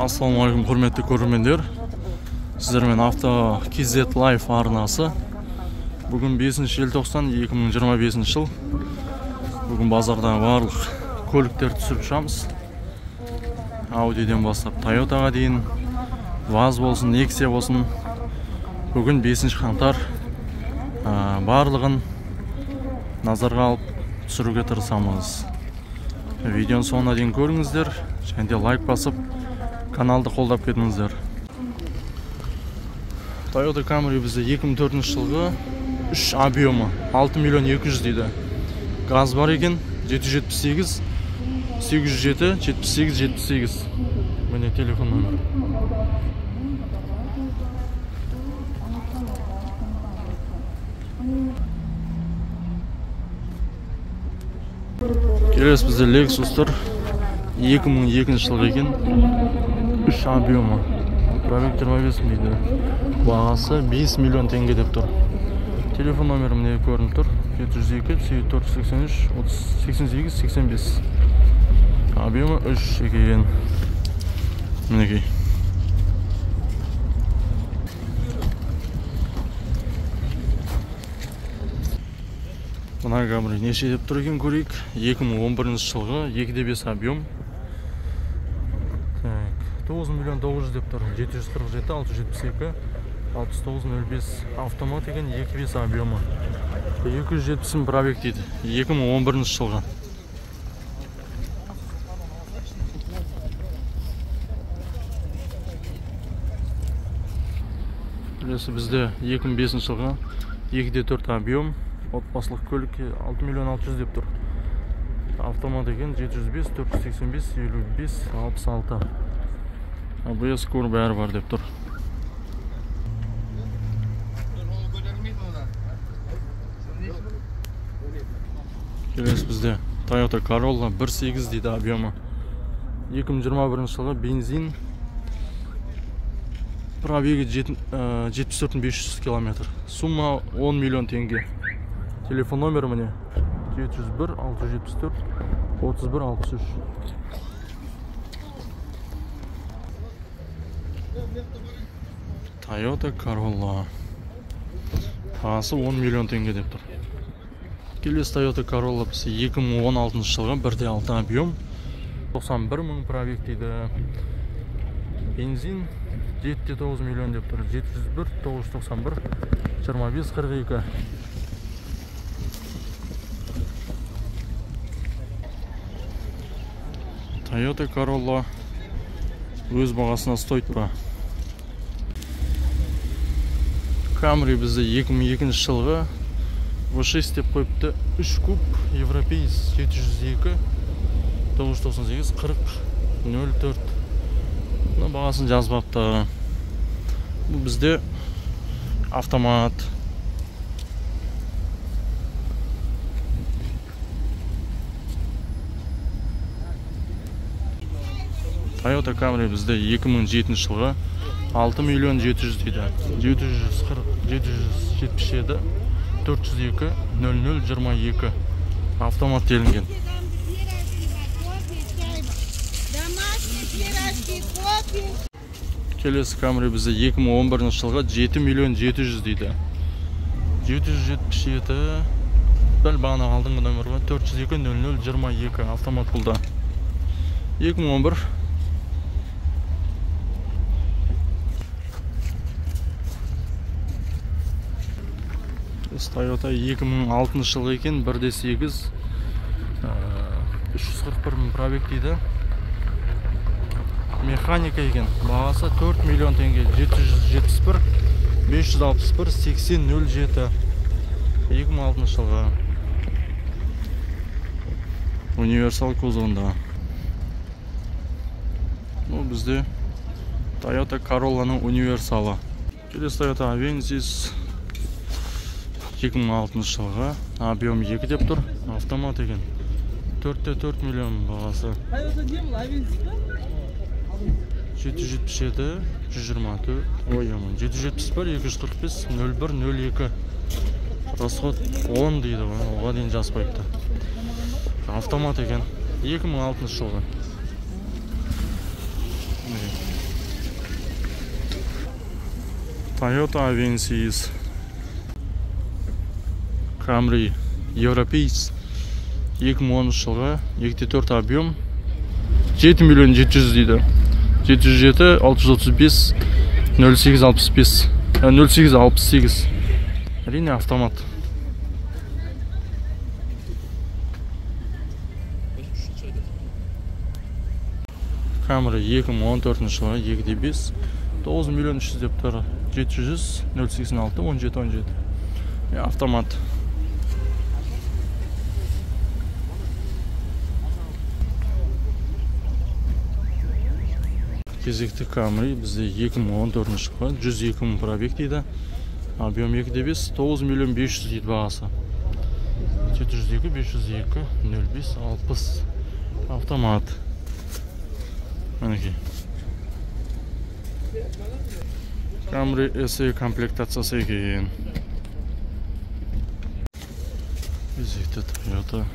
Ассалаумағалейкум, құрметті көрермендер. Сіздермен Авто KZ Life арнасы. Бүгін 5 желтоқсан 2025 жыл. Бүгін базарда барлық көліктер түсіріп шығамыз. Audи'ден бастап Toyota'ға дейін, ВАЗ болсын, Nexia болсын. Бүгін 5 қаңтар. Барлығын назарға алып түсіруге тырысамыз. Видеоның соңына дейін көріңіздер және де лайк басып каналды қолдап кетіңіздер. Toyota Camry бізде 2004 жылғы 3 объемы 6 миллион 200 дейді. Газ бар екен 778 807 78 78. Міне телефон номері. Келесі бізде Lexus тұр. 2002 жылғы екен. 3 объемы. Пробег 25 мың дейді. Бағасы 5 миллион теңге деп тұр. Телефон номері міне көрініп тұр. 702 483 88 85. Объемы 3 екен. Мінекей. Мына Camry неше деп тұр екен көрейік. 2011 жылғы 2.5 объем. Так, 9 миллион 900 деп тұр. 747 672 69 05 автомат екен, 2.5 объемы. 270 мың пробег дейді. 2011 жылғы. Келесі бізде 2005 жылғы 2.4 объем. Отбасылық көлік 6 миллион 600 деп тұр. Автомат екен 705 485 55 66. ABS кур бәрі бар деп тұр. Келесі бізде Toyota Corolla 1.8 дейді объемы. 2021 жылғы бензин. Пробегі 74 500 километр. Сумма 10 миллион теңге. Телефон номері міне 701 674 31 63. Toyota Corolla. Бағасы 10 миллион теңге деп тұр. Келесі Toyota Corolla бізде 2016 жылғы 1.6 объем. 91 мың пробег дейді. Бензин 7.9 миллион деп тұр. 701 991 25 42. Toyota Corolla өз бағасына стоит па? Camry бізде 2002 жылғы V6 деп қойыпты. 3 куб европеец 702 998 40 04. Мына бағасын жазбапты. Бұл бізде автомат. Toyota Camry бізде 2007 жылғы 6 миллион 700 дейді. 740 777 402 00 22 автомат делінген. Келесі Camry бізде 2011 жылғы 7 миллион 700 дейді. 777 дәл бағана алдыңғы нөмір ғой. 402 00 22 автомат бұл да. 2011. Toyota 2006 жылғы екен, 1.8 341 мың пробег дейді. Механика екен. Бағасы 4 миллион теңге. 771 561 80 07. 2006 жылғы. Универсал кузовында. Ну, бізде Toyota Corolla'ның универсалы. Келесі Toyota Avensis 2006 жылғы объем 2 деп тұр. Автомат екен. 4.4 миллион бағасы. 777 124 ой, 771 245 01 02. Расход 10 дейді ғой. Оға дейін жазбайыпты. Автомат екен. 2006 жылғы. Toyota Avensis. Camry Европеец 2010 жылғы 2.4 объем 7 миллион 700 дейді. 707 635 08 65 08 68. Әрине автомат. Camry 2014 жылғы 2.5 9 миллион 300 деп тұр. 700 086 17 17. Автомат. Кезекті Camry бізде 2014 жылғы 102 мың пробег дейді. Объем 2.5 9 миллион 500 дейді бағасы. 702 502 05 60. Автомат. Мінекей. Camry SE комплектациясы екен. Кезекті Toyota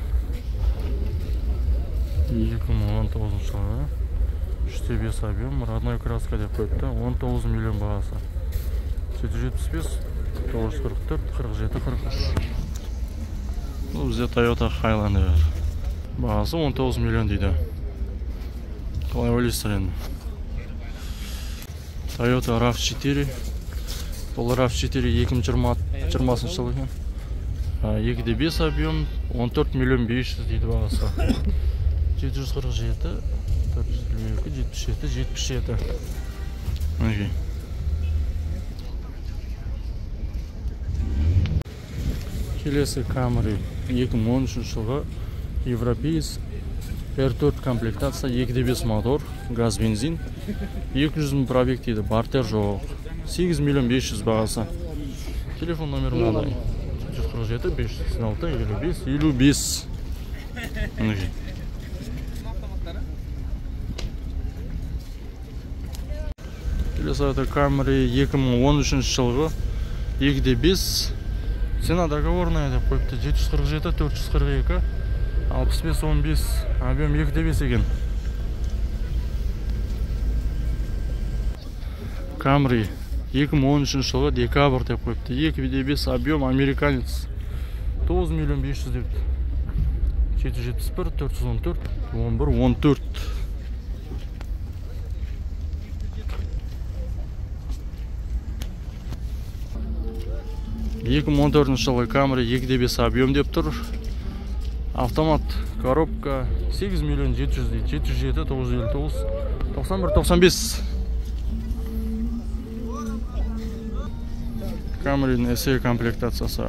2019 жылғы 3.5 объем, родной краска деп қойыпты. 19 миллион бағасы. 775 944 47 43. Бұл бізде Toyota Highlander. Бағасы 19 миллион дейді. Қалай ойлайсыздар енді? Toyota RAV4. Бұл RAV4 2020 жылы екен. 2.5 объем, 14 миллион 500 дейді бағасы. 747 452 77 77. Мінекей. Келесі Camry 2013 жылғы Европеец R4 комплектация 2.5 мотор, газ бензин, 200 мың пробег дейді, бартер жоқ. 8 миллион 500 бағасы. Телефон номері мынадай. 747 586 55 55. Мінекей. Келесі Camry 2013 жылғы 2.5, цена договорная деп қойыпты. 747 442 65 15, объем 2.5 екен. Camry 2013 жылғы декабрь деп қойыпты. 2.5 объем, американец, 9 миллион 500 депті. 771 414 11 14. 2014 жылғы Camry 2.5 объем деп тұр. Автомат, коробка, 8 миллион 700 дейді. 707 959 91 95. Camry'nin SE комплектациясы.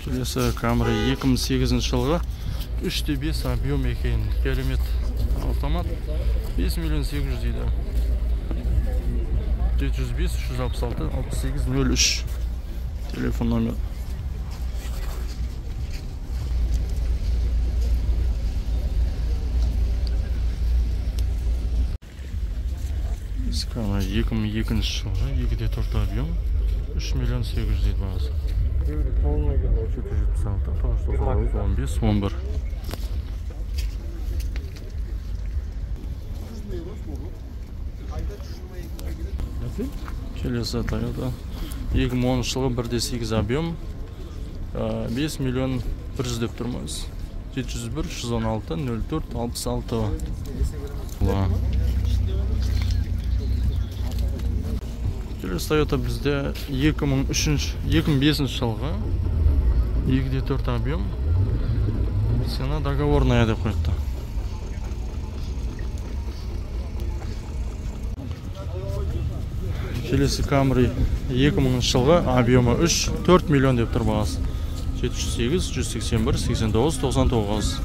Келесі Camry 2008 жылғы 3.5 объем екен. Керемет автомат, 5 миллион 800 дейді. 705 366 68 03 телефон номер. Camry 2002 жылғы 2.4 объем, 3 миллион 800 дейді бағасы. 776 999 15 11. Келесі Toyota 2010 жылғы 1.8 объем, 5 миллион 100 деп тұрмыз. 701 316 04 66. Келесі Toyota бізде 2005 жылғы 2.4 объем, цена договорная деп қойыпты. Келесі Camry 2000 жылғы объемы 3, 4 миллион деп тұр бағасы. 708 181 89 99.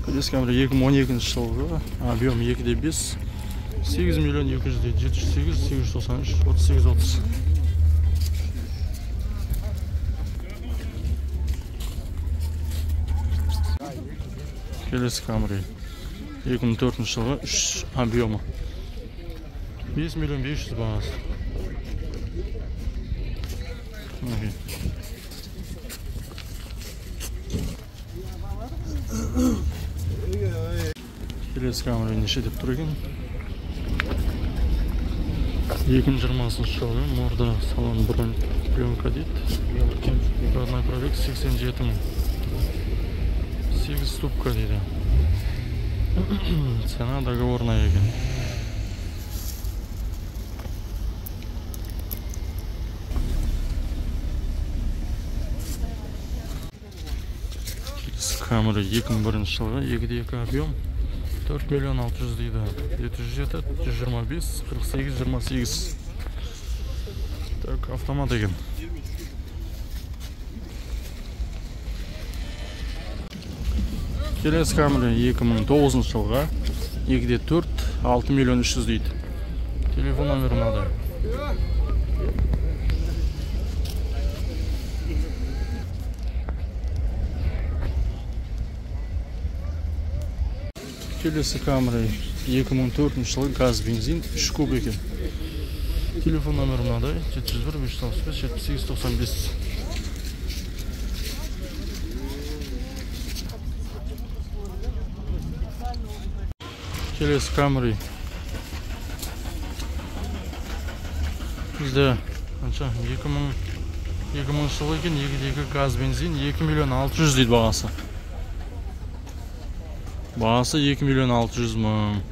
Келесі Camry 2012 жылғы объем 2.5, 8 миллион 200 дейді. 708 893 38 30. Келесі Camry 2004 жылғы 3 объемы, 5 миллион 500 бағасы. Келесі Камри неше деп тұр екен? 2020 жылғы, морда, салон бронь, пленка дейді. Родной пробег 87 мың. 8 ступка дейді. Цена договорная екен. Камри 2001 жылғы, 2,2 объем, 4 миллион 600 дейді. 707 125 48 28. Так, автомат екен. Келесі Камри 2009 жылғы, 2,4, 6 миллион 300 дейді. Телефон номері мынадай. Келесі Камри 2004 жылы, газ бензин 3 куб екен. Телефон номері мынадай: 701 565 78 95. Келесі Камри бізде қанша? 2000 жылы екен, 2,2 газ бензин, 2 миллион 600 дейді бағасы. Бағасы 2 миллион 600 мың.